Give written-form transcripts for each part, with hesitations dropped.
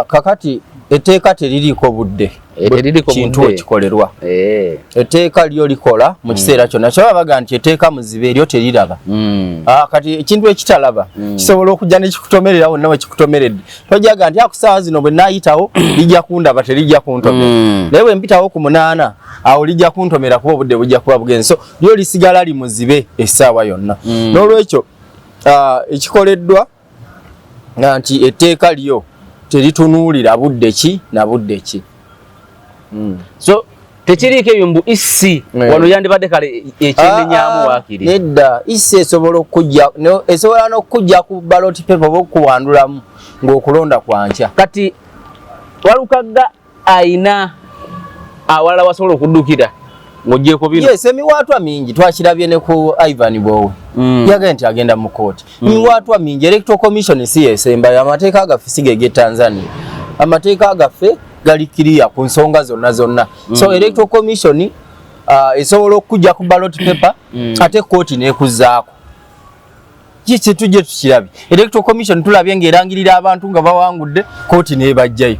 Kakati etteeka teririiko budde. Teririiko kintu budde. Ekikolerwa etteeka lyo likola mu kiseera kyonna. Kyaba baga nti etteeka muzibe, eryo teriraba. Ah, kati ekintu ekitalaba kisobola okujja nekikutomerera wonna wekikutomeredde. Tojaga nti akusaawa zino bwe naayitawo lijja kundaba, terijja kuntomera. Naye bwe mpitawo ku 8 awo lijja kuntomera, kuba obudde bujja kuba bugenze. So lyo lisigala limuzibe essaawa yonna. N'olwekyo ekikoleddwa nga nti etteeka lyo teritunuulira budde ki na budde ki. So tekiriiko ebyo mbu EC wano yandibadde kale ekyemenyamu waakiri. Nedda, EC esobola okujja esobola n'okujja ku ballot paper oba okuwandulamu ng'okulonda kwankya. Kati Walukagga ayina awalala wasobola okuddukira ng'ogyeko bino? Yes, emiwaatwa mingi. Twakirabye ne ku Ivan Bowe. Yagambye nti agenda mu kooti. Miwaatwa mingi. Electoral Commission si yesembayo. Amateeka gaffe si ge Tanzania. Amateeka gaffe gali clear ku nsonga zonna zonna. So Electoral Commission esobola okujja ku ballot paper, ate kooti n'ekuzaako. Kiki tujje tukirabye. Electoral Commission tulabye ng'erangirira abantu nga bawangudde, kooti n'ebajjayo.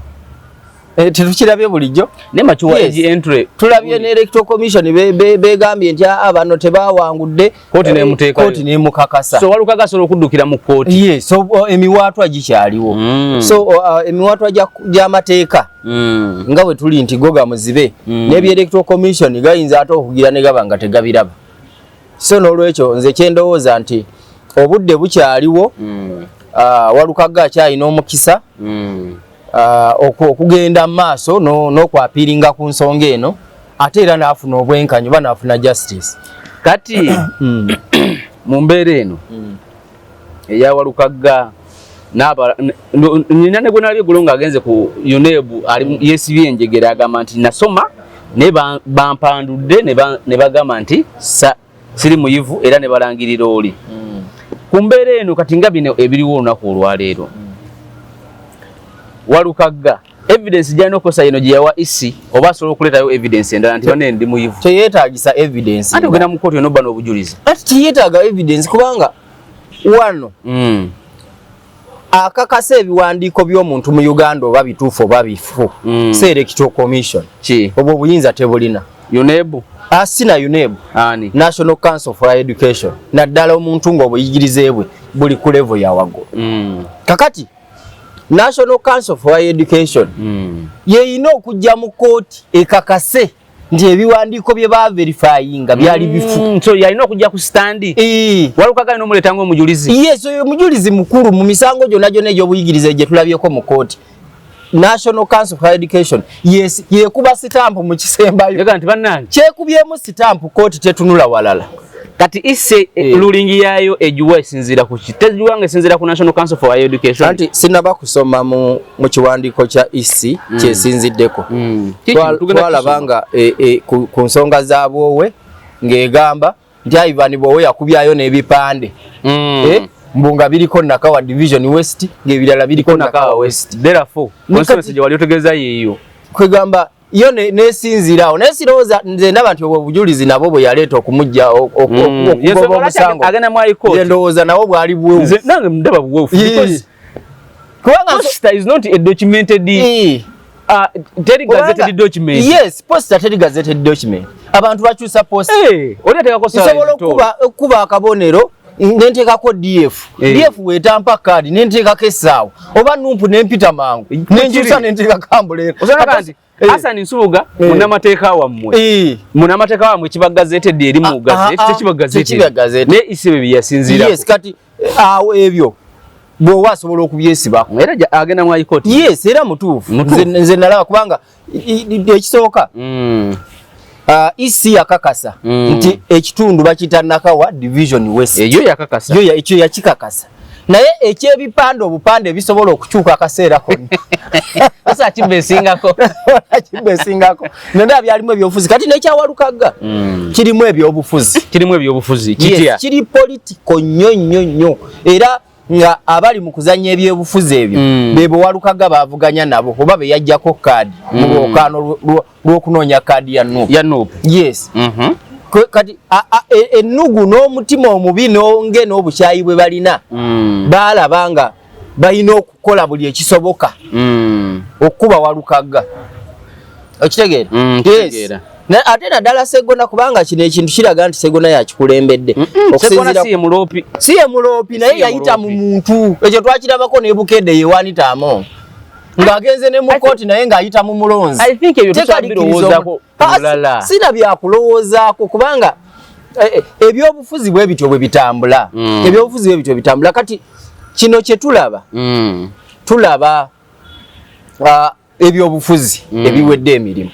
Tetukirabye bulijjo? Naye makiwa entry. Tulabye ne Electoral Commission begambye nti aa, bano tebawangudde. Kooti n'emuteekayo. Kooti n'emukakasa. So Walukagga asobola okuddukira mu kooti? Yes, so emiwaatwa gikyaliwo. So emiwaatwa gy'amateeka nga bwe tuli nti goga muzibe, n'ebya Electoral Commission gayinza ate okugira ne gaba nga tegabiraba. So n'olwekyo nze kyendowooza nti obudde bukyaliwo. Walukagga akyalina omukisa okugenda mu maaso n'okwappealinga ku nsonga eno, ate era n'afuna obwenkanyi oba n'afuna justice. Kati mu mbeera eno eya Walukagga nina ne gwe nalabye eggulo ng'agenze ku UNEB, ali yeesibye enjegere, agamba nti nasoma naye bampandudde ne bagamba nti siri muyivu, era ne balangirira oli. Ku mbeera eno kati nga bino ebiriwo olunaku olwaleero, Walukagga evidence gyalina okukozesa eno gye yawa EC, oba asobola okuleetayo evidence endala nti bane ndi muyivu? Teyeetagisa evidence. Ate ogenda mu kooti onobba n'obujulizi. Ati teyeetaaga evidence, kubanga wano akakasa ebiwandiiko by'omuntu mu Uganda oba bituufu oba bifu si Electoral Commission. Ki? Obwo obuyinza tebulina. UNEB? Asina UNEB. Ani? National Council for Education, naddala omuntu ng'obuyigirize bwe buli ku level ya waggulu. Kakati National Council for Education yeyina okujja mu kooti ekakase nti ebiwandiiko bye baverifyinga byali bifu. So yalina okujja ku stand. Walukagga alina omuleeta ng'omujulizi. Yes, oyo mujulizi mukulu mu misango gyonna gyonna egy'obuyigirize gye tulabyeko mu kooti. National Council for Education, yes, yekuba sitampu mu kisembayo. Yaga nti bannange, kyekubyemu sitampu, kooti tetunula walala. Kati EC ruling yayo egiwa esinziira ku ki? Tegiwa nga esinziira ku National Council for Higher Education? Anti sinaba kusoma mu kiwandiiko kya EC kyesinziddeko. Kiki? Tugenda Twalaba kusoma. nga ku nsonga za Bwowe ng'egamba nti Ivan Bwowe yakubyayo n'ebipande mbu nga biriko Nakawa Division West, ng'ebirala biriko Nakawa West. Therefore, constituency gye wali otegeeza yeeyo. Kwegamba yo nesinziira awo, naye sirowooza, nze ndaba nti obwo obujulizi nabwo bwe yaleeta okumujja okugoba Yensonga lwaki omusango, agenda mu High Court? nze ndowooza nabwo bwali bwewu. Nze nange ndaba buweefu because Kubanga poster is not a documented teri gazetted document. Yes, poster teri gazetted document. Abantu bakyusa poster. Oli ateekako Nsobola okuba akabonero nenteekako DF. DF wetampa kaadi, nenteekako essaawa oba numpu, nempita mangu, nenkyusa, nenteekako umbrella. Osanga nti Hassan Nsubuga munnamateeka wammwe, munnamateeka wammwe, kiba gazetted eri mu gazette, tekiba gazetted. Tekiba gazetted. Naye EC bye yasinziirako. Yes, kati awo ebyo bw'oba asobola okubyesibako. Era agenda mu High Court. Yes, era mutuufu. Mutuufu. Nze nalaba kubanga ekisooka, EC yakakasa nti ekitundu bakiyita Nakawa Division West. Eyo yakakasa. Yo ekyo yakikakasa, naye ekyebipande, obupande ebisobola okukyuka akaseera konna. Asa kiba esingako. Kiba esingako nenda byalimu ebyobufuzi. Kati nekyaWalukagga kirimu ebyobufuzi. Kirimu ebyobufuzi. Yes, kitya? Kiri political nnyo nnyo nnyo, era nga abali mu kuzannya ebyobufuzi ebyo bebo Walukagga bavuganya nabo oba be yajjako kaadi mu lwokaano lw'okunoonya kaadi ya NUP. Ya NUP. Yes. Kati ennugu n'omutima omubi nonge n'obukyayi bwe balina, baalaba nga Balina okukola buli ekisoboka okukuba Walukagga, okitegeera? Yes. Ate naddala Segona, kubanga kino ekintu kiraga nti Segona yakikulembedde. Segona si ye muloopi. Si ye muloopi, naye yayita mu muntu. Ekyo twakirabako ne Bukedde yewanitaamo ng'agenze ne mu kooti, naye ng'ayita mu mulonzi. I think ebyo tukyabirowoozaako mulala. Sina byakulowoozaako, kubanga ebyobufuzi bwe bityo bwe bitambula. Ebyobufuzi bwe bityo bitambula. Kati kino kye tulaba, tulaba ebyobufuzi ebiwedde emirimu.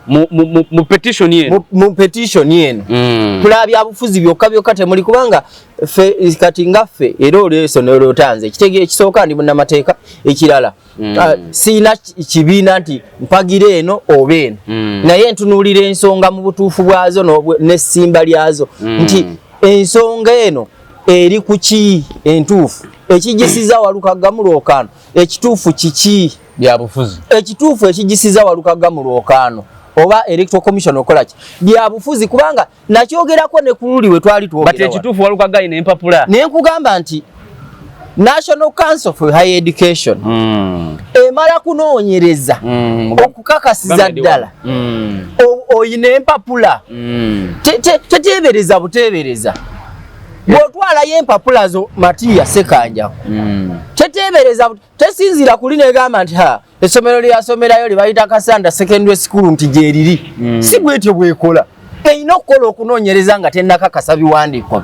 Mu petition eno. Mu petition eno tulaba byabufuzi byokka byokka, temuli. Kubanga ffe kati nga ffe era olweso nolotanze ekitegeero ekisooka, ndi munnamateeka. Ekirala, siina kibiina nti mpagira eno oba eno, naye ntunuulira ensonga mu butuufu bwazo n'essimba lyazo, nti ensonga eno eri ku ki entuufu ekigisiza Walukagga mu lwokaano. Ekituufu kiki? Byabufuzi. Ekituufu ekigisiza Walukagga mu lwokaano oba Electoral Commission okola ki? Byabufuzi, kubanga nakyogerako ne ku luli we twali But twogera wano. Ekituufu Walukagga alina empapula. Naye nkugamba nti National Council for Higher Education emala kunoonyereza okukakasiza ddala oyina empapula. Teteebereza buteebereza. Bw'otwalayo empapula zo, Matiya Sekanjako, teteebereza, tesinziira kuli negamba nti ha, essomero lyeyasomerayo lye bayita Kasanda Secondary School nti gyeriri. Si bwetyo bwekola. Erina okukola okunoonyereza nga tennakakasa biwandiiko.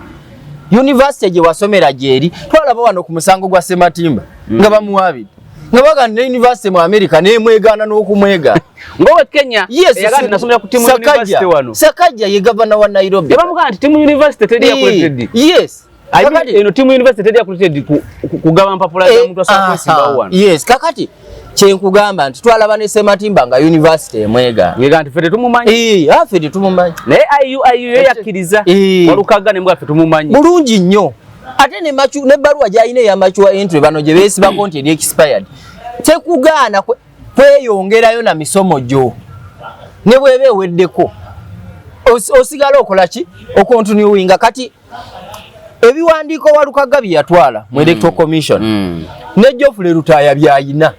University gye wasomera gyeri. Twalaba wano ku musango gwa Sematimba nga bamuwaabidde nga baga ne university mu America nemwegaana n'okumwegaana. Ngowe Kenya. Yes. Eyagamba nasomera ku Timu Sakaja. University wano. Sakaja ye gavana wa Nairobi. Yabamugamba nti Timu University teri accredited. I mean, Kakati eno Timu University teri accredited kugaba mpapula za muntu asobola kwesimbawo wano. Yes, kakati kyenkugamba nti twalaba ne Sematimba nga university emwegaana. Ngega nti ffe tetumumanyi. Eh, affe tetumumanyi. Naye IUIU yo yakkiriza. Walukagga ne mbwa ffe tumumanyi. Bulungi nnyo. Ate ne machu n'ebbaluwa gy'alina eya mature entry, bano gye beesibako nti eri expired, tekugaana kweyongerayo na misomo gyo. Ne bw'eba eweddeko, osigala okola ki? Okontinuinga. Kati ebiwandiiko Walukagga bye yatwala mu Electoral Commission ne Geoffrey Lutaaya byayina.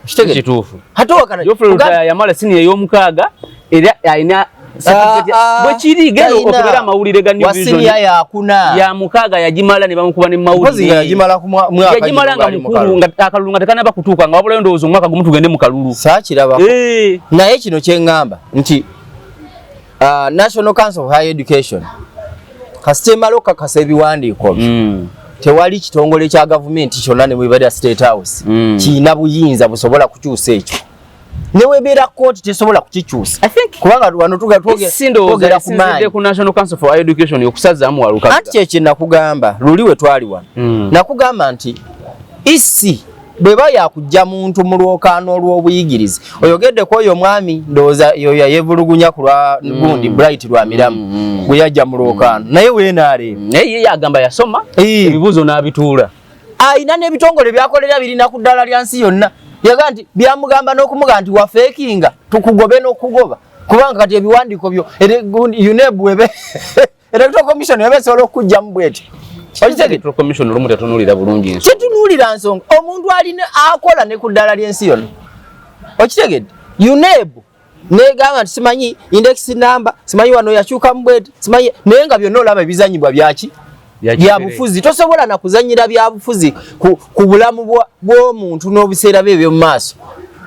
Kitegeera? Kituufu. Ate wakana Geoffrey Lutaaya yamala siniya ey'omukaaga era alina certificate. Ah, ah, Bwe kiri, genda talina. okebera amawulire ga New Wa Vision. siniya yakuna. Ya mukaaga yagimala ne bamukuba ne Mpozi nga mawulire. yagimala ku mwaka Yagimala gino nga ng'ali mu mukulu, kalulu. nga akalulu nga tekanaba kutuuka, nga wabulayo ndowooza omwaka gumu tugende mu kalulu. Saakiraba. Naye kino kyeŋŋamba nti National Council of Higher Education kasita emala okukakasa ebiwandiiko byo, tewali kitongole kya gavumenti kyonna, ne bwebeera State House, kiina buyinza busobola kukyusa ekyo. Ne webeera kooti tesobola kukikyusa, I think kubanga wano si ndowooza twogera ku esinzidde maanyi. ku National Council for Higher Education okusazaamu Walukagga. Anti kyekye nakugamba luli we twali wano. Nakugamba nti EC bweba yakujja muntu mu lwokaano olw'obuyigirize, oyogeddeko oyo omwami, ndowooza yoyo yevulugunya ku lwa gundi Bright lwa Miramu gwe yajja mu lwokaano, naye weenaaleeba. Naye ye yagamba yasoma ebibuuzo n'abituula. Ayina n'ebitongole byakolera birina ku ddala lya nsi yonna. Yaga nti byamugamba n'okumugamba nti wafeekinga, tukugobe n'okugoba, kubanga kati ebiwandiiko byo gundi UNEB webe Electoral Commission ebe esobola okukugjamu bwetyo. Okitegedde? Electoral Commission olumu tetunuulira bulungi ensonga. Tetunuulira nsonga. Omuntu alina akola ne ku ddala ly'ensi yonna, okitegedde? UNEB negamba nti simanyi index number, simanyi wano yakyukamu bweti, simanyi, naye nga byonna olaba ebizanyibwa byaki? Bya Byabufuzi. Tosobola na kuzanyira byabufuzi ku bulamu bw'omuntu n'obiseera bye eby'omu maaso.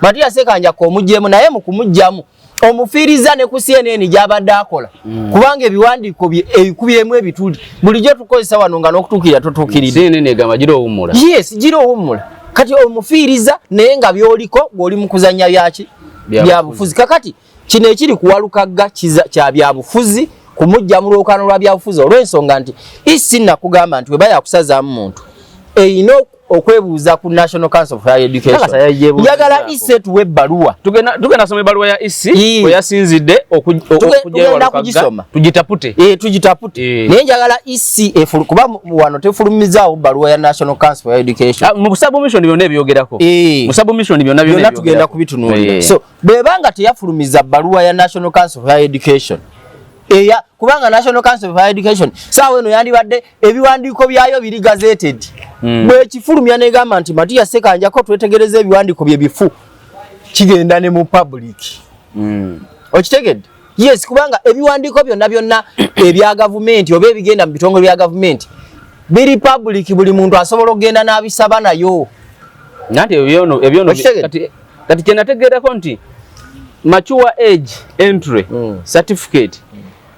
Matiya Sekanjako omuggyemu, naye mu kumugyamu omufiiriza ne ku CNN gy'abadde akola, kubanga ebiwandiiko bye ebikubyemu ebituli bulijjo tukozesa wano nga n'okutuukirira totuukiridde. CNN egamba gira owummula. Yes, gira owummula. Kati omufiiriza, naye nga by'oliko ng'oli mu kuzannya byaki? Byabufuzi. Byabufuzi. Kakati kino ekiri ku Walukagga kya byabufuzi, kumujja mu lwokaano lwa byabufuzi, olw'ensonga nti EC, nakugamba nti weba yakusazaamu muntu, erina okwebuuza ku National Council of Higher Education. Kakasa yayebuuzizaako. Njagala EC etuwe ebbaluwa. Tugenda soma ebbaluwa ya EC Ii. we yasinzidde okugyayo Tugenda Walukagga. kugisoma. Tugitapute. Tugitapute. Naye njagala EC kuba wano tefulumizaawo bbaluwa ya National Council for Education. Ah, mu submission byonna ebyogerako. Mu submission byonna byonna Byonna tugenda ebyogerako. kubitunuulira. Eh. So bw'ebanga teyafulumiza bbaluwa ya National Council for Higher Education, Eya, kubanga National Council for Education saawa eno yandibadde ebiwandiiko byayo biri gazetted. Bwekifulumya negamba nti Matiya Sekanjako twetegereza ebiwandiiko bye bifu, kigenda ne mu public. Okitegedde? Yes, kubanga ebiwandiiko byonna byonna ebya gavumenti oba ebigenda mu bitongole bya gavumenti biri public, buli muntu asobola okugenda n'abisaba nayo. Nanti ebyono Okitegedde? Kati kyenategeerako nti mature age entry certificate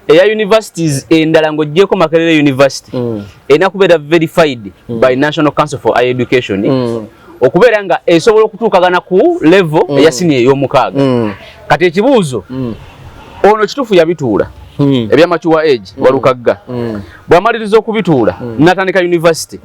eya universities endala ng'oggyeko Makerere University erina kubeera verified by National Council for Higher Education okubeera nga esobola okutuukagana ku level eya siniya ey'omukaaga. Kati ekibuuzo, ono kituufu yabituula ebya mature age Walukagga? Bw'amaliriza okubituula natandika university,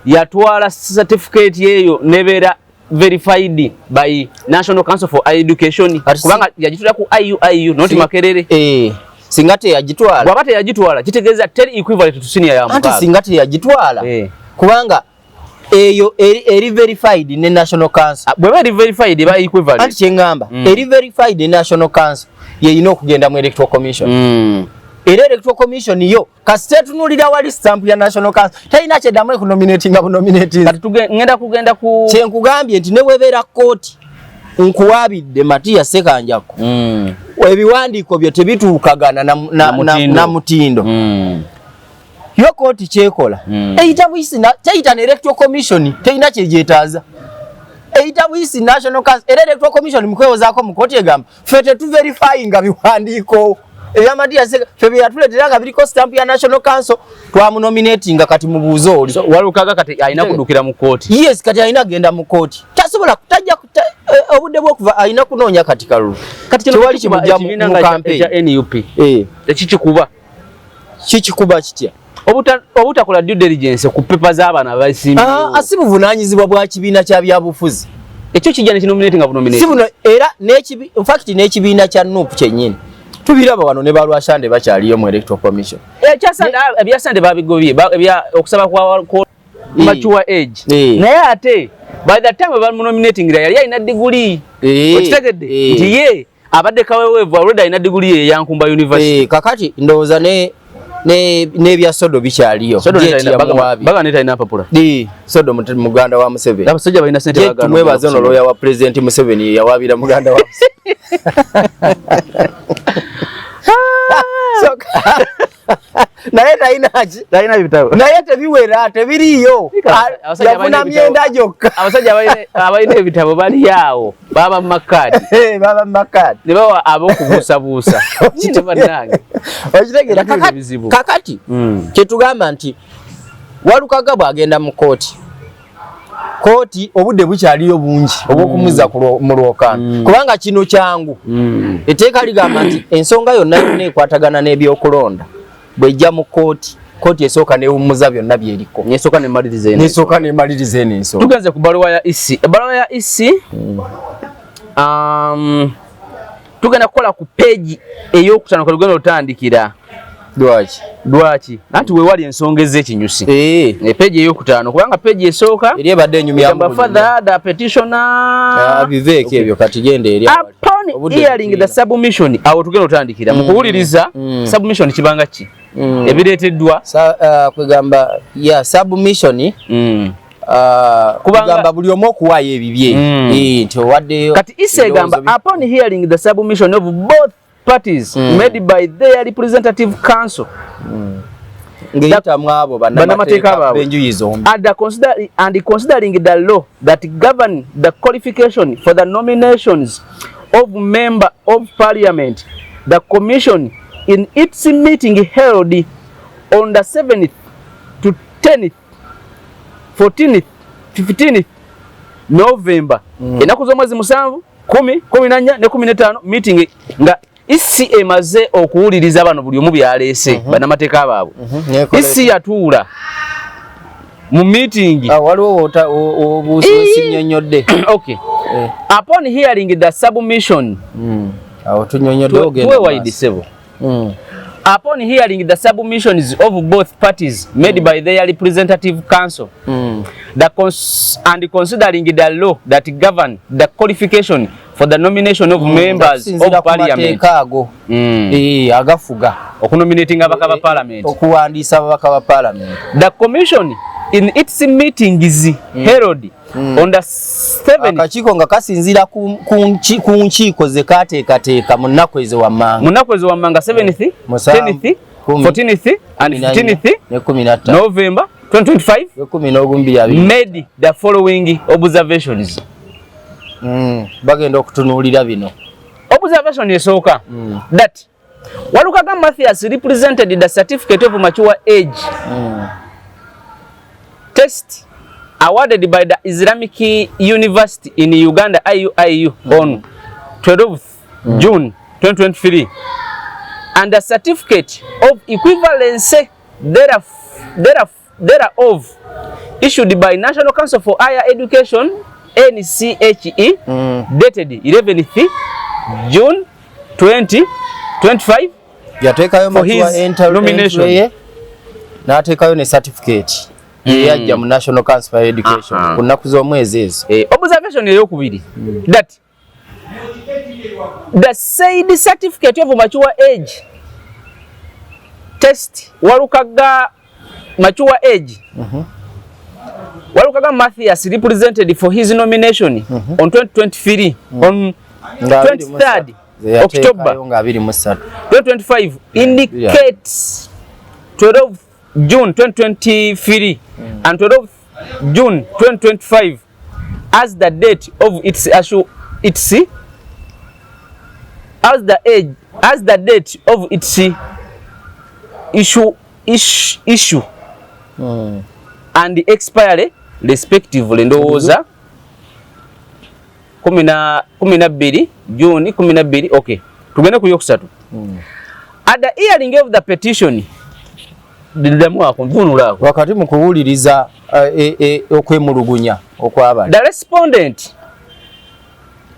yatwala certificate eyo nebeera verified by National Council for Higher Education? Kubanga yagitwala ku IUIU, not Makerere. Eh, singa teyagitwala. Bw'aba teyagitwala, kitegeeza teri equivalent to senior ya Anti mukaaga. singa teyagitwala, kubanga eyo eri verified ne National Council. Ah, bw'eba eri verified eba equivalent. Anti kyeŋŋamba, eri verified ne National Council yeyina okugenda mu Electoral Commission. Era Electoral Commission yo kasita etunuulira wali stamp ya National Council, terina kyeddamu ekunominatinga bunominating. Kati ngenda kugenda ku Kyenkugambye nti ne bwebeera kooti, nkuwaabidde Matiya Sekanjako, ebiwandiiko byo tebituukagana Na mutindo. na mutindo. Yo kooti kyekola, eyita buyisi teyita ne Electoral Commission, terina kyegyetaaza, eyita buyisi National Council. Era Electoral Commission mukwewozaako mu kooti egamba ffe tetuverifyinga biwandiiko ebya Matiya Seka, ffe bye yatuleetera nga biriko stamp ya National Council twamunominatinga, kati mubuuze oli. So, Walukaga kati alina kuddukira mu kooti. Yes, kati alina kugenda mu kooti, tasobola tajja obudde bwokuva alina kunoonya kati kalulu. Kati kino Tewali kikuba kimujja ekibiina mu nga campaign. ekya NUP ekikikuba. Kikikuba kitya? Obutakola due diligence ku pepa z'abaana abasimbyewo. Ah, si buvunaanyizibwa bwa kibiina kya byabufuzi. Ekyo kijja nekinominate nga bunominate. Si buno era in fact n'ekibiina kya NUP kyennyini tubiraba wano ne balwashande bakyaliyo mu Electoral Commission. Ebya Sande babigobye, ebya okusaba kwa mature age. Naye ate by the time bamunominating yali alina diguli. Okitegedde nti ye abadde kaweweevu, already alina diguli ye eya Nkumba University. Eh, kakati ndowooza ne n'ebya Sodo bikyaliyo. Sodo Jet talina- yamuwaabye. Baga ne talina mpapula. Sodo muganda wa Museveni. Abasajja balina sente Jet bagaana tumwebaze ono okusoma. lawyer wa President Museveni yawaabira muganda wa Museveni. So, naye talina ki? Talina bitabo. Naye tebiwera, tebiriiyo. Abasajja Yafuna balina ebitabo. myenda gyokka. Abasajja abalina ebitabo bali awo baba mu makaadi. Eh, baba mu makaadi. Ne bawa ab'okubuusabuusa. Nyine bannange. Okitegeera? Ebintu ebizibu. Kakati kyetugamba nti Walukaga bw'agenda mu kooti, kooti obudde bukyaliyo bungi obw'okumuzza mu lwokaano, kubanga kino kyangu. Etteeka ligamba nti ensonga yonna yonna ekwatagana n'ebyokulonda bw'ejja mu kooti, kooti esooka newummuza byonna byeriko. Nesooka nemaliriza eno. Nesooka nemaliriza eno ensonga. Tugenze ku baluwa ya EC. Ebbaluwa ya EC, tugenda kukola ku page eyokutaano kwe lugenda otandikira. Lwaki? Lwaki? Anti weewali ensonga ez'ekinyusi. Eh. Page eyokutaano, kubanga page esooka eri ebadde enyumya. Egamba further the petitioner. Ah, biveeko ebyo, kati genda eri awali. Upon Obudde hearing the bukiina. submission, awo tugenda otandikira mu kuwuliriza submission kibanga ki ebireeteddwa. Kwegamba ya submission, kugamba buli omu okuwaayo ebibye. Eh, nti owaddeyo Kati EC egamba, ebirowoozo upon hearing the submission of both parties made by their representative counsel, ng'eyitamu abo bannamateeka bannamateeka baabwe. b'enjuyi zombi, and considering the law that govern the qualification for the nominations of member of parliament, the commission in its meeting held on the 7th to 10th, 14th, 15th November, ennaku z'omwezi 7, 10, 14 ne 15, meeting nga EC emaze okuwuliriza bano buli omu byaleese bannamateeka baabwe. Nekola EC yatuula mu meeting. Ah, waliwo obuusi wesinnyonnyodde. Okay. Eh. Upon hearing the submission, Awo tunnyonnyodde, ogenda tuwe mu wide maaso. sebo. Upon hearing the submissions of both parties made by their representative counsel, and considering the law that govern the qualification for the nomination of members Okusinziira of ku parliament. mateeka ago. Eh, agafuga. Okunominatinga ababaka ba parliament. Okuwandiisa ababaka ba parliament. The commission in its meetings held on the 7th Akakiiko nga kasinziira ku nkiiko ze kateekateeka mu nnaku ezo wammanga. Mu nnaku ezo wammanga, 7th, 7, 10th, 10, 14th and 15th ne 15 November 2025, 11 20. made the following observations. Bagenda okutunuulira bino. Observation esooka, that Walukaga Mathias represented the certificate of mature age test awarded by the Islamic University in Uganda, IUIU, on 12th June 2023 and the certificate of equivalence thereof issued by National Council for Higher Education, NCHE, dated 11th June 2025 Yateekayo for his mature nomination. entry ye, n'ateekayo ne certificate eyajja mu National Council for Education ku nnaku z'omwezi ezo. Observation eyokubiri, that the said certificate of mature age test Walukaga mature age Walukaga Mathias represented for his nomination on 2023, on Nga 23rd 23 October yateekayo nga 23. 2025 indicates 12 June 2023 and 12 June 2025 as the date of its issue, its as the age as the date of its issue and expiry respectively. Ndowooza 12 June 12. Okay, tugende ku yokusatu. At the hearing of the petition, ddamu ako, nvunula ako. Wakati mu kuwuliriza okwemulugunya okwabali, the respondent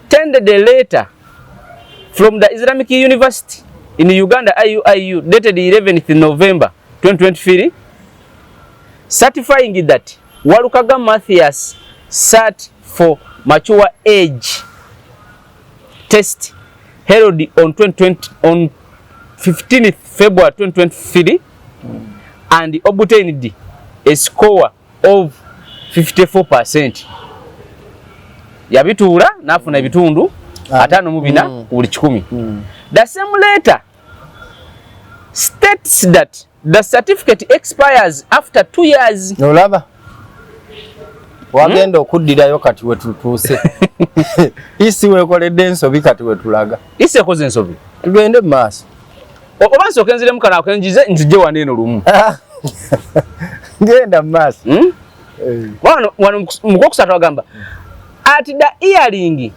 tendered a letter from the Islamic University in Uganda, IUIU, dated 11th November 2023, certifying that Walukaga Mathias sat for mature age test held on 2020, on 15th February 2023, and obtained a score of 54%. Yabituula n'afuna ebitundu 54 ku buli 100. The same letter states that the certificate expires after 2 years. Olaba wagenda okuddirayo kati wetutuuse isi wekoledde ensobi, kati wetulaga. Isi ekoze ensobi. Tugende mu maaso. Oba nsooke nziremu kano ako, njize nzije wano eno lumu. Genda mu maaso. Hmm? Eh. Wano mu gwokusatu agamba, at the hearing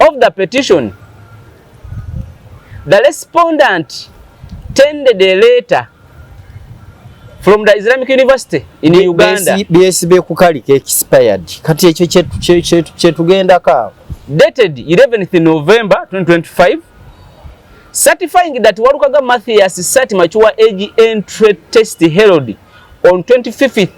of the petition, the respondent tendered a letter from the Islamic University in Uganda Byesibye ku kali ke expired. Kati ekyo kyetugendako awo. Dated 11th November 2025, certifying that Walukaga Mathias sat mature age entry test held on 25th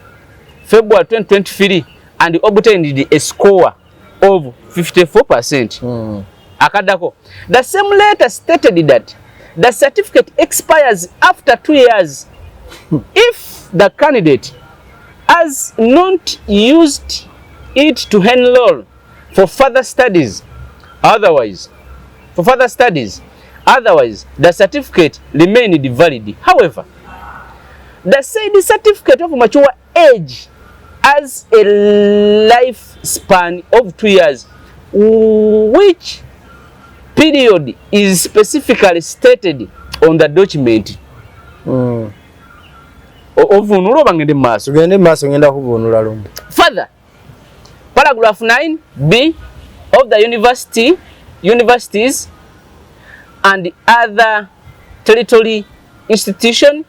February 2023 and obtained a score of 54%. Akaddako, the same letter stated that the certificate expires after 2 years if the candidate has not used it to enroll for further studies. Otherwise, for further studies, otherwise the certificate remained valid. However, the said certificate of mature age has a lifespan of 2 years, which period is specifically stated on the document. Ovunula oba ngende mu maaso? Tugende mu maaso, ngenda kuvunula lumu. Further, paragraph 9b of the Universities and Other Tertiary Institution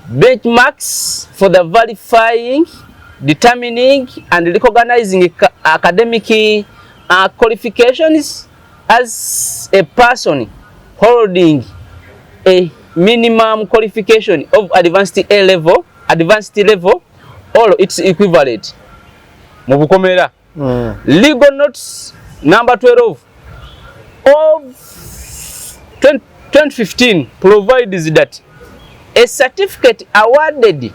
Benchmarks for the Verifying, Determining and Recognizing Academic Qualifications as a person holding a minimum qualification of advanced A level, advanced level or its equivalent mu bukomera. Legal Notice number 12 of 2015 provides that a certificate awarded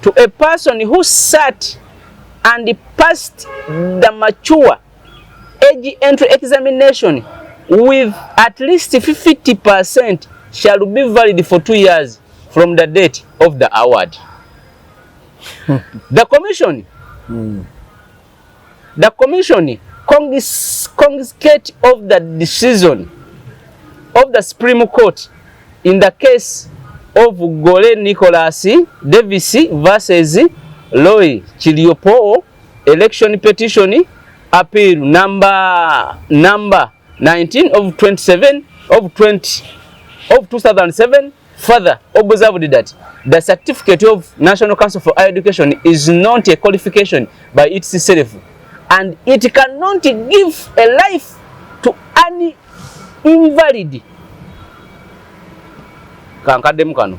to a person who sat and passed the mature age entry examination with at least 50% shall be valid for 2 years from the date of the award. The commission cognizant of the decision of the Supreme Court in the case of Gole Nicholas Davis versus Roy Chiliopo, election petition appeal number 19 of 27 of 20 of 2007, further observed that the certificate of National Council for Higher Education is not a qualification by itself and it cannot give a life to an invalid. Kankaddemu kano.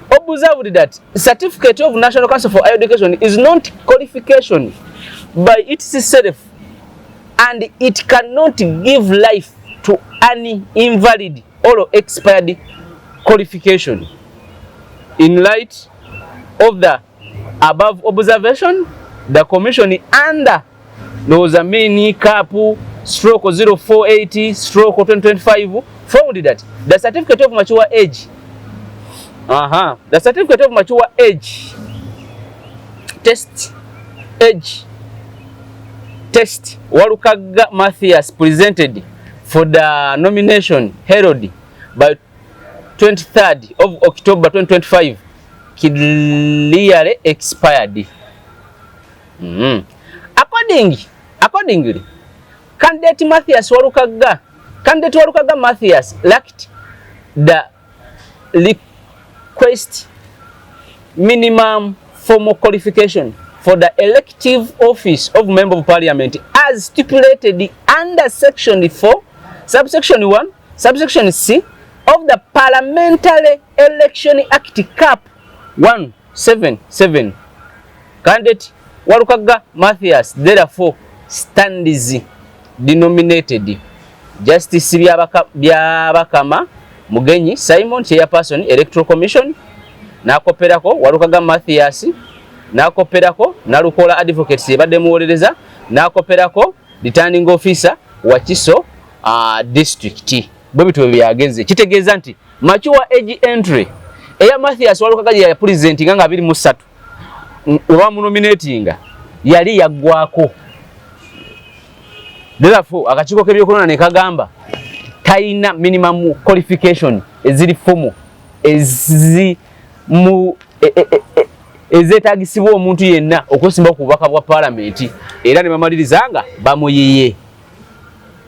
Observed that certificate of National Council for Higher Education is not qualification by itself and it cannot give life to an invalid or expired qualification. In light of the above observation, the commission under ndowooza main cap stroke 048 stroke 2025 found that the certificate of mature age the certificate of mature age test age test Walukaga Matthias presented for the nomination held by 23rd of October 2025 clearly expired. Accordingly, candidate Walukaga Matthias lacked the request minimum formal qualification for the elective office of Member of Parliament as stipulated under section 4, subsection 1, subsection C of the Parliamentary Election Act, Cap 177. Candidate Walukaga Matthias therefore stands denominated. Justice Byabakama Mugenyi Simon, Chairperson, Electoral Commission, n'akoperako Walukaga Matthias, n'akoperako Nalukola Advocates ebadde muwolereza, n'akoperako returning officer Wakiso district. Bwe bityo byagenze. Kitegeeza nti mature age entry eya Mathias Walukaga gye yapresentinga nga 23 oba munominatinga yali yaggwako. Therefore, akakiiko k'ebyokulonda ne kagamba talina minimum qualification eziri formal ezi mu ezeetagisibwa omuntu yenna okwesimba ku bubaka bwa paalamenti, era ne bamaliriza nga bamuyiye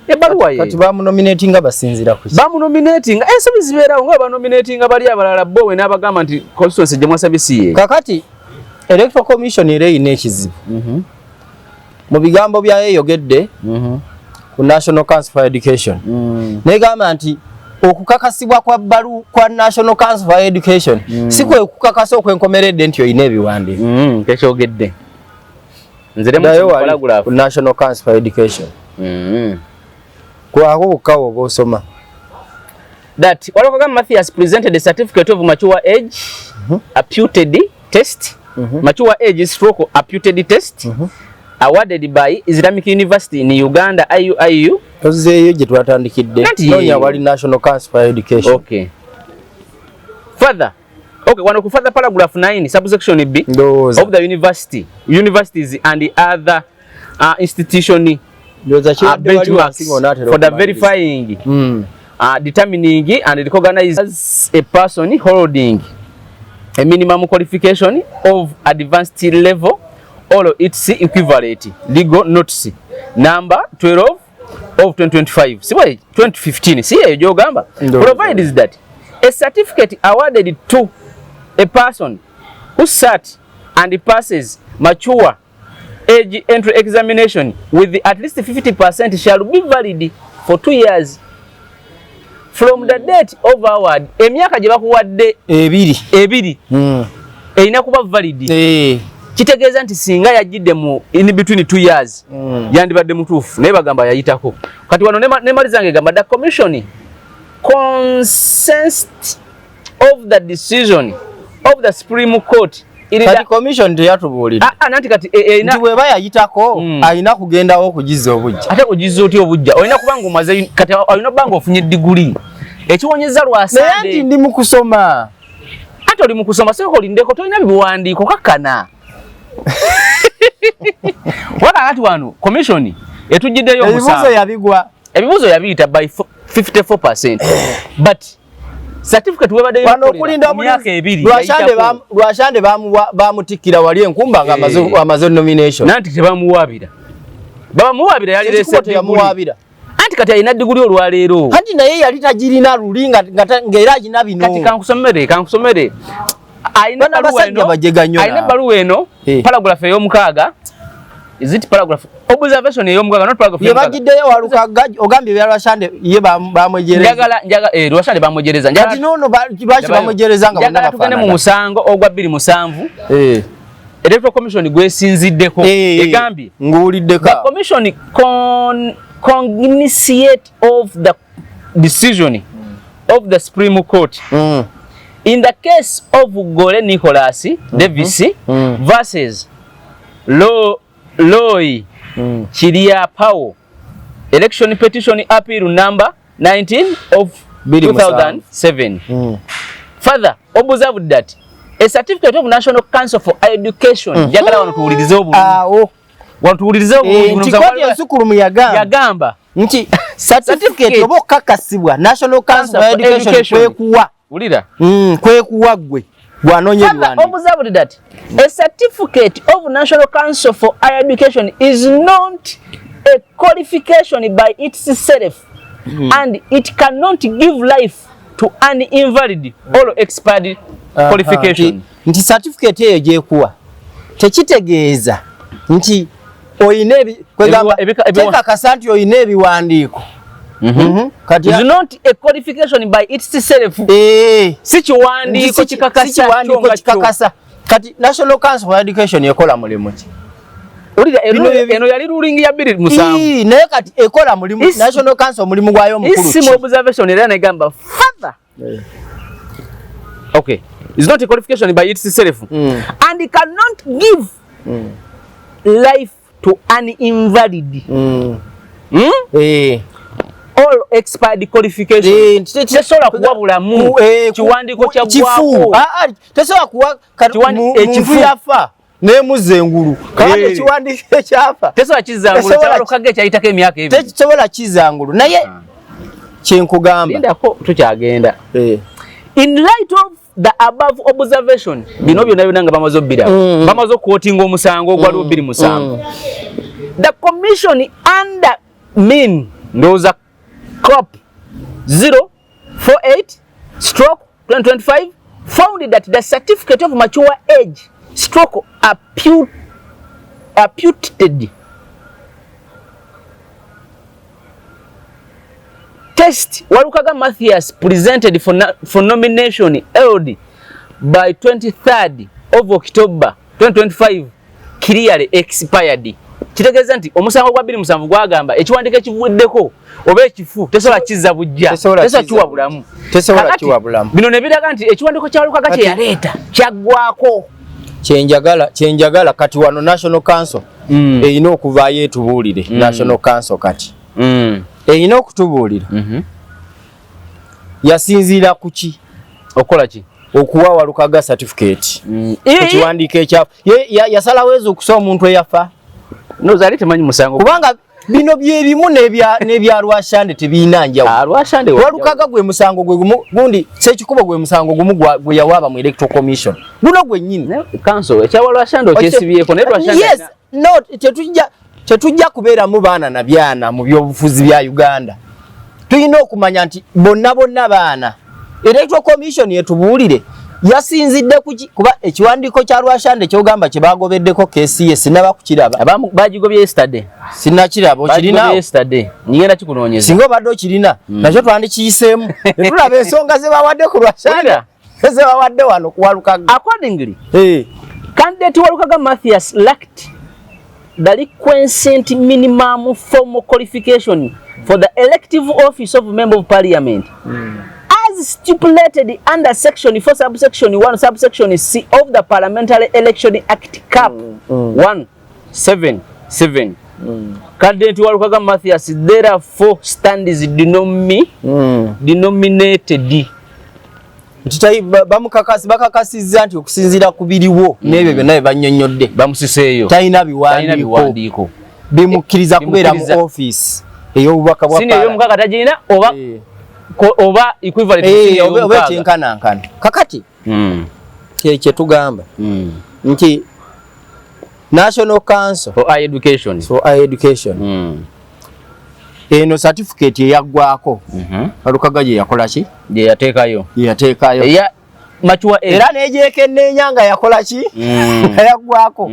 ebbaluwa ye. Kati bamunominatinga basinzira ku ki? Bamunominatinga, ensobi zibeerawo, nga banominatinga bali abalala bo we n'abagamba nti constituency gye mwasabye si ye. Kakati Electoral Commission era erina ekizibu mu bigambo byayo eyogedde ku National Council for Education, negamba nti okukakasibwa kwa bbalu kwa National Council for Education si kwe kukakasa okwenkomeredde nti olina ebiwandiiko. Tekyogedde nziremu. Ddayo wali paragraph. Ku National Council for Education kwako bukkawo oba osoma. That Walukaga Matthias presented a certificate of mature age aptitude test, mature age stroke aptitude test, awarded by Islamic University in Uganda, IUIU. Tozeeyo gye twatandikidde. Kati Noonya wali National Council for Education. Okay. Further, okay, wano ku further paragraph 9 subsection B Ndowooza. of the universities and the other institution Ndowooza kibadde wali benchmarks wansi ng'onaatera for the okumaliriza. verifying, determining and recognize as a person holding a minimum qualification of advanced level or its equivalent, legal notice number 12 of 2025, si bwe 2015, si eyo gy'ogamba? Ndowooza. Provides that a certificate awarded to a person who sat and passes mature age entry examination with at least 50% shall be valid for 2 years from the date of award. Emyaka gye bakuwadde 2. 2 erina kuba valid. Kitegeeza nti singa yajjidde mu in between 2 years yandibadde mutuufu, naye bagamba yayitako. Kati wano nemaliza ngegamba the commission Consent of the decision of the Supreme Court. Kati commission teyatubuulidde. Ah, ah, nanti kati e, e, nti bweba yayitako alina kugendawo okugizza obujja. Ate ogizza otya obujja? Olina kuba nga omaze, kati olina okuba nga ofunye diguli ekiwonyeza Lwasande. Naye nti ndi mu kusoma. Ate oli mu kusoma, sooka olindeko, tolina biwandiiko, kakkana. Waka kati wano commission etujjiddeyo omusango. Ebibuuzo yabigwa. Ebibuuzo yabiyita by 54%. But certificate webadde wano okulinda myaka ebiri. Lwashande bamutikkira wali enkumba nga amaze nomination. Nanti tebamuwaabira. Babamuwaabira yali lese teyamuwaabira. Anti kati alina diguli olwaleero. Anti naye yali tagirina luli ng'era agina bino. Kati kankusomere. Alina ebbaluwa eno. Alina ebbaluwa eno. Paragraph ey'omukaaga. Is it paragraph? Observation ey'omukaaga, not paragraph. Ye bagiddeyo Walukaga, ogambye ebya Lwashande ye bamwejereza. Njagala Lwashande bamwejereza. Kati nono lwaki bamwejereza nga bonna bafaanana? Tugende mu musango ogwa 2007. Electoral Commission gwesinziddeko. Egambye. Nguwuliddeko. The commission cognisant of the decision of the Supreme Court in the case of Gore Nicholas Davis versus Loy Chiria Pao, election petition appeal number 19 of 2007. Further observed that a certificate of National Council for Education. Njagala wano tuwulirize obulungi. Wano tuwulirize obulungi. Nti kkooti ensukulumu yagamba nti certificate oba okukakasibwa National Council for Education kwekuwa. Wulira. Kwekuwa ggwe gwanoonya ebiwandiiko. Observed that a certificate of National Council for Higher Education is not a qualification by itself and it cannot give life to an invalid or expired qualification. Nti certificate eyo gyekuwa tekitegeeza nti oyina tekakasa nti oyina ebiwandiiko. Kati is not a qualification by itself. Si kiwandiiko kikakasa. Kati National Council for Education ekola mulimu ki? Eno yali ruling ya 2007. Naye kati ekola mulimu National Council mulimu gwayo mukulu ki? Isimu observation era negamba further. Okay. It's not a qualification by itself. And it cannot give life to an invalid. All expired qualification. Tesobola kuwa bulamu kiwandiiko kya kifu. Tesobola kuwa muntu yafa nemuzza engulu. Kakati ekiwandiiko ekyafa tesobola kizza ngulu. Kyalukaga ekyayitako emyaka ebiri tekisobola kizza ngulu. Naye kyenkugamba lindako tukyagenda. In light of the above observation, bino byonna byonna nga bamaze obbira, bamaze okwotinga omusango ogwaliwo 2007. The commission under min ndowooza COP 048/2025 found that the certificate of mature age stroke amputated test Walukaga Mathias presented for nomination held by 23rd of October 2025 clearly expired. Kitegeeza nti omusango gwa 2007 gwagamba ekiwandiiko ekivuddeko oba ekifu tesobola kizza bujja, tesobola kiwa bulamu, tesobola kiwa bulamu. Bino ne biraga nti ekiwandiiko kya Walukaga kye yaleeta kyaggwako. Kyenjagala kati wano National Council erina okuvaayo etubuulire. National Council kati erina okutubuulira yasinziira ku ki okukola ki okuwa Walukaga certificate ekiwandiiko ekyafa. Yasalawo ezo okusa omuntu eyafa. Ndowooza yali temanyi musango. Kubanga bino byebimu n'ebya Lwashande tebirina njawulo. Lwashande Walukaga gwe musango gwe gumu, gundi Ssekikubo gwe musango gumu gwe yawaaba mu Electoral Commission. Guno gwe nnyini. Council ekya Lwashande okyesibyeko naye Lwashande. Yes, no, tetujja kubeeramu baana na byana mu byobufuzi bya Uganda. Tulina okumanya nti bonna bonna baana. Electoral Commission yetubuulire yasinzidde kuki, kuba ekiwandiiko kya Lwashande kyogamba kye bagobeddeko kesi ye sinaba kukiraba. Bagigobye yesterday. Sinnakiraba, okirina? Yesterday. Ngenda kikunoonyeza. Singa obadde okirina, nakyo twandikiyiseemu. Ne tulaba ensonga ze bawadde ku Lwashande, ze bawadde wano ku Walukaga. Accordingly, candidate Walukaga Mathias lacked the requisite minimum formal qualification for the elective office of member of parliament as stipulated under section 4 subsection 1 subsection C of the Parliamentary Election Act Cap 177. Cadet Walukaga Mathias therefore stands denominated. Nti bamukakasi, bakakasizza nti okusinziira ku biriwo n'ebyo byonna bye bannyonnyodde, bamusiseeyo, talina talina biwandiiko biwandiiko bimukkiriza kubeera mu Bimukkiriza. office ey'obubaka bwa senior ey'omukaaga tagirina oba oba equivalent senior oba ey'omukaaga. ekyenkanankana. Kakati kye tugamba nti National Council for Higher Education for Higher Education, eno certificate eyaggwako Walukaga gye yakola ki? Gye yateekayo. Gye yateekayo. Eya mature age. Era negyekenneenya nga yakola ki? Nga yaggwako.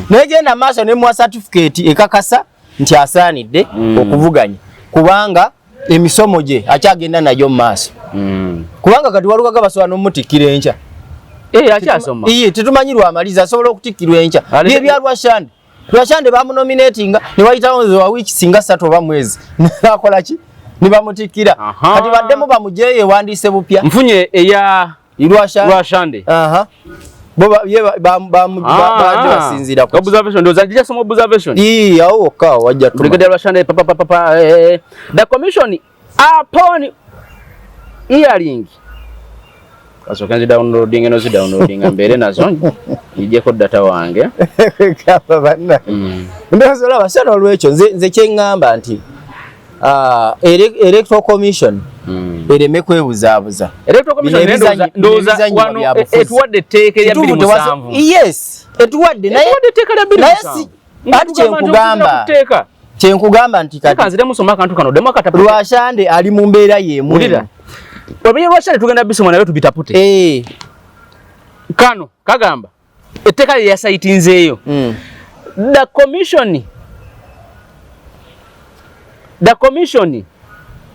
Negenda maaso nemuwa certificate ekakasa nti asaanidde okuvuganya, kubanga emisomo gye akyagenda nagyo mu maaso. Kubanga kati Walukaga basobola n'omutikkira enkya. Eh, akyasoma. Iye, tetumanyi lwamaliza, asobola okutikkirwa enkya. Bye bya Rwashande. Rwashande bamunominatinga ne wayitawo nze wa wiiki singa 3 oba mwezi, nakola ki? Ne bamutikkira. Kati baddemu bamujeyo ewandiise bupya. Nfunye eya Rwashande. Rwashande. Aha, bo ye baje basinziira ku ki? Observation, ndowooza njija soma observation. Ii, awo wokka awo wajja tuma. Brigadier Rwashande pa pa pa pa pa, the commission upon hearing, kasooke nzi downloading eno, zi downloading mbeere nazo, njijeko data wange. Gamba banna. Ndowooza olaba so n'olwekyo nze kyeŋŋamba nti Electoral Commission ereme kwebuzaabuza. Electoral Commission Bino ndowooza ebizannyibwa wano bya bufuzi. etuwadde etteeka erya Kituufu bbiri musanvu. Yes, etuwadde, naye Etuwadde etteeka lya bbiri naye musanvu. Ati kyenkugamba, kyenkugamba nti kati kati nziremu soma akantu kano demu akatapu. Rwashande ali mu mbeera y'emu. Wulira. Omenye Rwashande tugenda bisoma naye tubitapute. Kano kagamba etteeka lye yasayitinzeeyo. The commission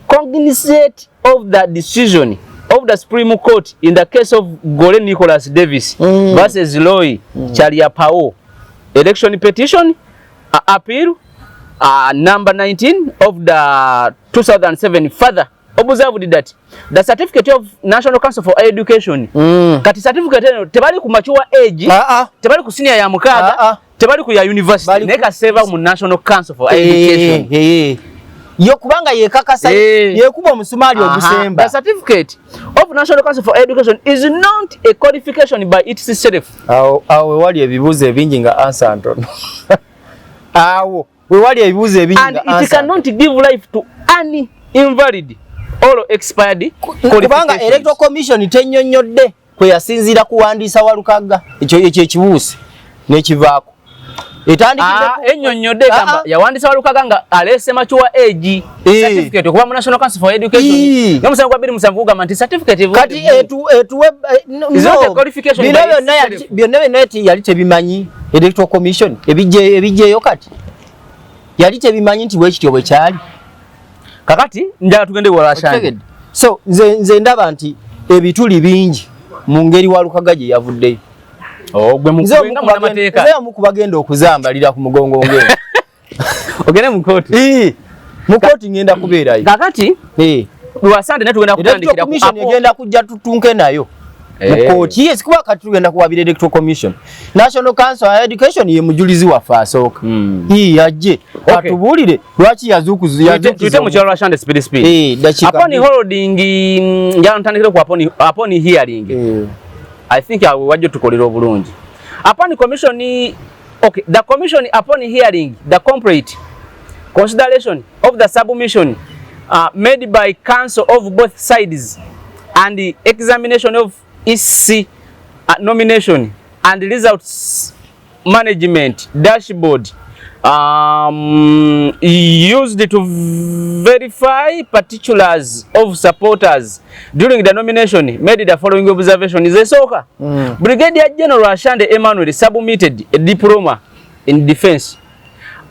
cognizant of the decision of the Supreme Court in the case of Gore Nicholas Davis versus Roy Chaliapao election petition appeal number 19 of the 2007, further observed that the certificate of National Council for Education, kati certificate eno tebali ku mature age, tebali ku senior ya 6, tebali ku ya university, naye kaseva mu National Council for Education. Yo kubanga yekakasa, yekuba omusumaali ogusemba. The certificate of National Council for Education is not a qualification by itself. Awo awo wewali ebibuuzo ebingi nga answer ntono. Awo wewali ebibuuzo ebingi And nga it answer cannot give life to any invalid or expired kubanga qualifications. Electoral Commission tennyonnyodde kwe yasinziira kuwandiisa Walukaga. Ekyo ekibuusi n'ekivaako etandikidde Ennyonnyodde egamba yawandisa Walukaga nga aleese mature age certificate okuva mu National Council for Education. N'omusango gwa 2007 gugamba nti certificate Kati etuwe no, Is not a qualification bino by byonna itself. Byonna byonna yali tebimanyi Electoral Commission ebijjeeyo kati yali tebimanyi nti bwekityo bwe kyali. Kakati njala tugende Walashande. Okitegedde? So nze ndaba nti ebituli bingi mu ngeri Walukaga gye yavuddeyo. Oh, gwe Nze omu mukubwe nga ku bagenda- munnamateeka. nze omu ku bagenda okuzambalira ku mugongo ngendo. Ogende mu kooti. Ii, mu kooti ngenda kubeerayo. Kakati Lwasande naye tugenda Electoral kutandikira ku Commission egenda kujja tutunke nayo mu kooti. Yes, kuba kati tugenda kuwabira Electoral Commission. National Council of Education ye mujulizi waffe asooka. Ii, ajje atubuulire lwaki yazuukuza Tuyite mu kyalo Lwasande speed speed. Eh, dakiika Upon 2. holding, njala ntandikire ku upon hearing. I think awo wajja tukolera obulungi. Upon commission, okay, the commission upon hearing the complaint, consideration of the submission made by counsel of both sides and the examination of EC nomination and results management dashboard used to verify particulars of supporters during the nomination, made the following observation. Esooka, Brigadier General Ashande Emmanuel submitted a diploma in defense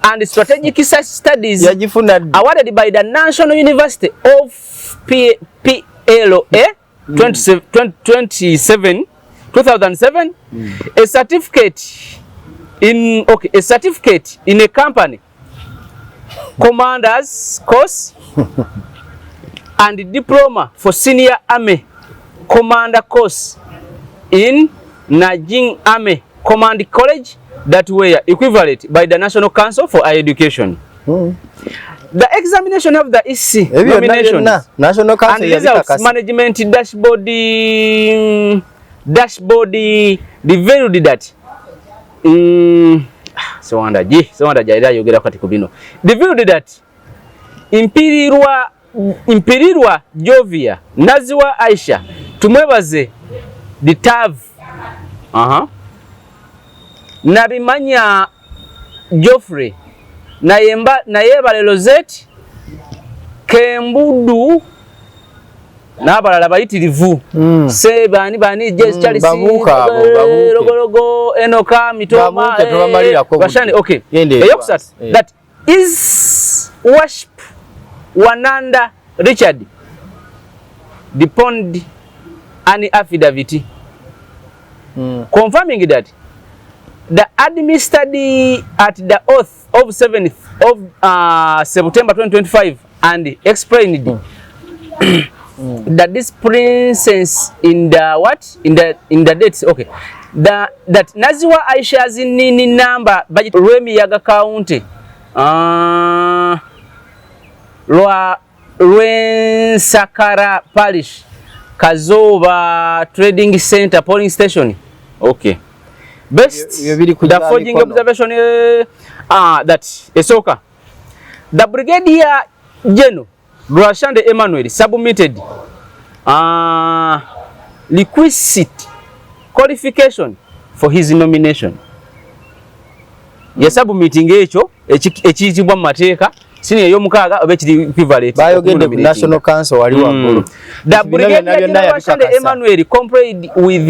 and strategic studies Yagifuna ddi? awarded by the National University of PLA 27 2007, a certificate In, okay, a certificate in a company commanders course and diploma for senior army commander course in Nanjing Army Command College that were equivalent by the National Council for Higher Education. The examination of the EC nominations National Council and results management dashboard revealed that Sewanda ji Sewanda jaira ayogera kati ku bino, revealed that Impirirwa Jovia, Naziwa Aisha, Tumwebaze Ditav, Nabimanya Geoffrey, Nayebale Rosette Kembudu n'abalala bayitirivu, se bani bani, Charles Babuuka abo, babuuke. Logologo Enoka Mitoma. Babuuke, tobamalirako budde. Bashani, okay. Genda Eyokusatu, that is Worship Wananda Richard deponed an affidavit confirming that the administered at the oath of 7th of September 2025 and explained that this princess in the what in the dates, okay, that Naziwa Aisha's nini number budget Lwemiyaga County lwa Lwensakara Parish, Kazoba Trading Center polling station, okay, best Ebyo biri ku the gya forging mikono. observation, that esooka, the Brigadier General Rwashande Emmanuel submitted requisite qualification for his nomination. Yasubmitting ekyo ekiyitibwa mu mateeka sini ey'omukaaga oba ekiri equivalent. Bayogedde ku National Council wali waggulu. The Brigadier General Rwashande Emmanuel complied with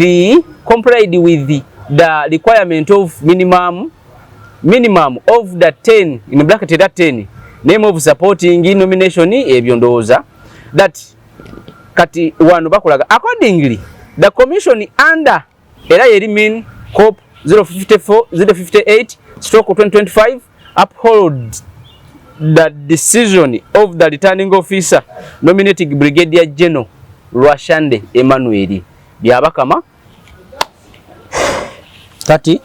the requirement of minimum of the 10 in bracket, that 10 name of supporting nomination. Ebyo ndowooza that kati wano bakolaga. Accordingly, the commission under era yeri min cop 054 058/2025 uphold the decision of the returning officer nominating Brigadier General Rwashande Emmanuel Byabakama. Kati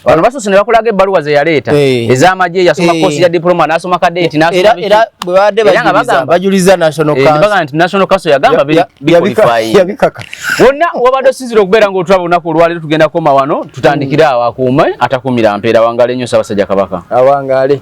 Bano basoose ne bakulaga ebbaluwa ze yaleeta ez'amagye. Yasoma course ya diploma, n'asoma cadet, n'asoma era era bwe babadde Era nga bajuliza bagamba bajuliza National Council. Bagamba nti National Council yagamba biqualifying. Yabikaka. Wonna wabadde osinzira okubeera ng'otulaba olunaku olwaleero, tugenda kukoma wano, tutandikire awo. Akuume atakuumira mpeera. Wangale nnyo, Ssaabasajja Kabaka. Awangaale.